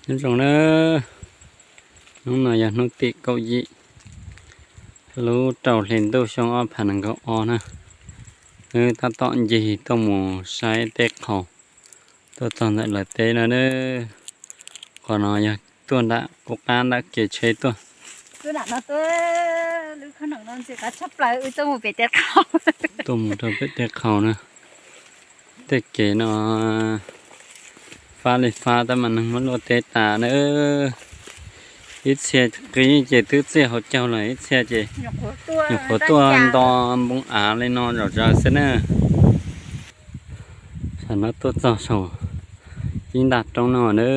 Nyob zoo nawb, hnub no yog hnub tim kaum yim lub rau hli ntuj xyoo ob phav nees nkaum ob na. Wb tab tom ncig tuaj mus saib teb qhaus, tuaj txog ntawm lawv teb no. Qhov no yog tuaj nram qub qab nram kev tsheb tuaj. Tuaj mus rau pem teb qhaus na. Tej kev no fab li fab tab mas neeg muab luaj teb tas na. Ib txhia qib ces twb txiaj hauv caug lawm, ib txhia ces nyuam qhuav tuaj nto npoo av li no zom zaws xwb na. Tam no tuaj txog saum ib nta roob no na,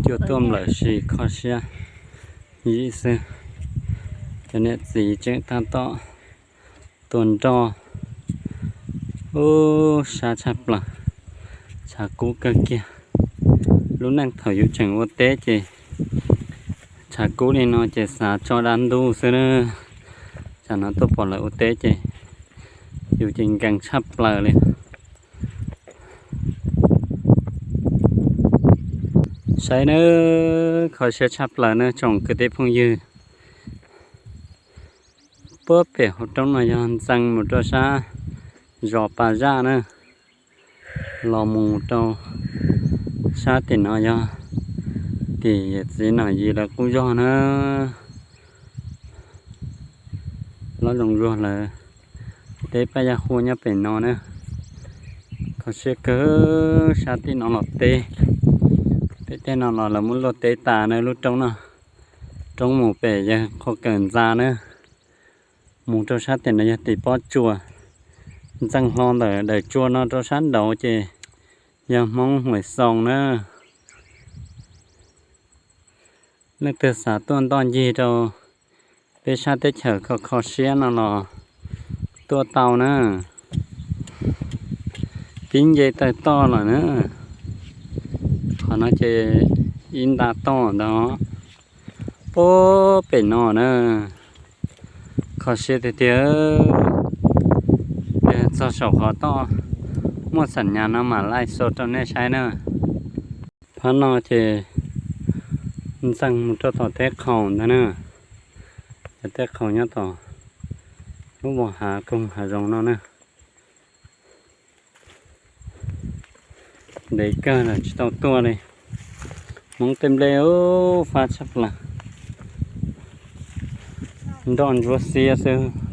cuaj tuaj nplawm si kho siab ib xwb. Cov niam txiv tseem tab tom tua nroj. Ub, sab tshaj plaws, tshav kub kawg kiag. Lub neej thaum yus tseem ua teb ces tshav kub li no ces xav tso dab ntub xwb na. Tam no tuaj pom lawv ua teb ces yus ces nkees tshaj plaws li. Saib nawb, kho siab tshaj plaws na tsoom kwv tij phooj ywg. Puag pem hauv roob no yog ntxees mus rau sab zos Pas Zaj na, los mus rau sab tim no yog tim yawm txiv Nom Yis lawv qub zos na. Lob Zoov Zuag lawv teb Paj Yaj Huaj nyob pem no na. Kho siab kawg, sab tim no los teb, pem tej no los lawv muab luaj teb tas na lub roob no. Roob mus pem yawg Qhua Kawm Ntxa na. Mus rau sab tim no yog tim Pob Tsuas, ntxees hlo ntawm daim tsua no rau sab nraud ces yog Hmoob Huaim Xoo na. Leej twg xav tuaj ntoj ncig rau peb sab teb chaws kho kho siab no los tuaj tau na. Pib nce taw toj lawm na. Qhov no ces ib nta toj ntawd. Puag pem no na, kho siab tiag tiag. Yog txog saum qhov toj muaj xam nyas no mam laij xo rau nej saib na. Phab no ces ntxees mus rau tom teb qhaus ntag na. Cov teb qhaus nyob tom lub vos hav koog hav zoov no na. Ntev kawg lawm tsis tau tuaj li. Hmoob tej nplej ub fab tshaj plaws, nroj ntsuab xiab xwb.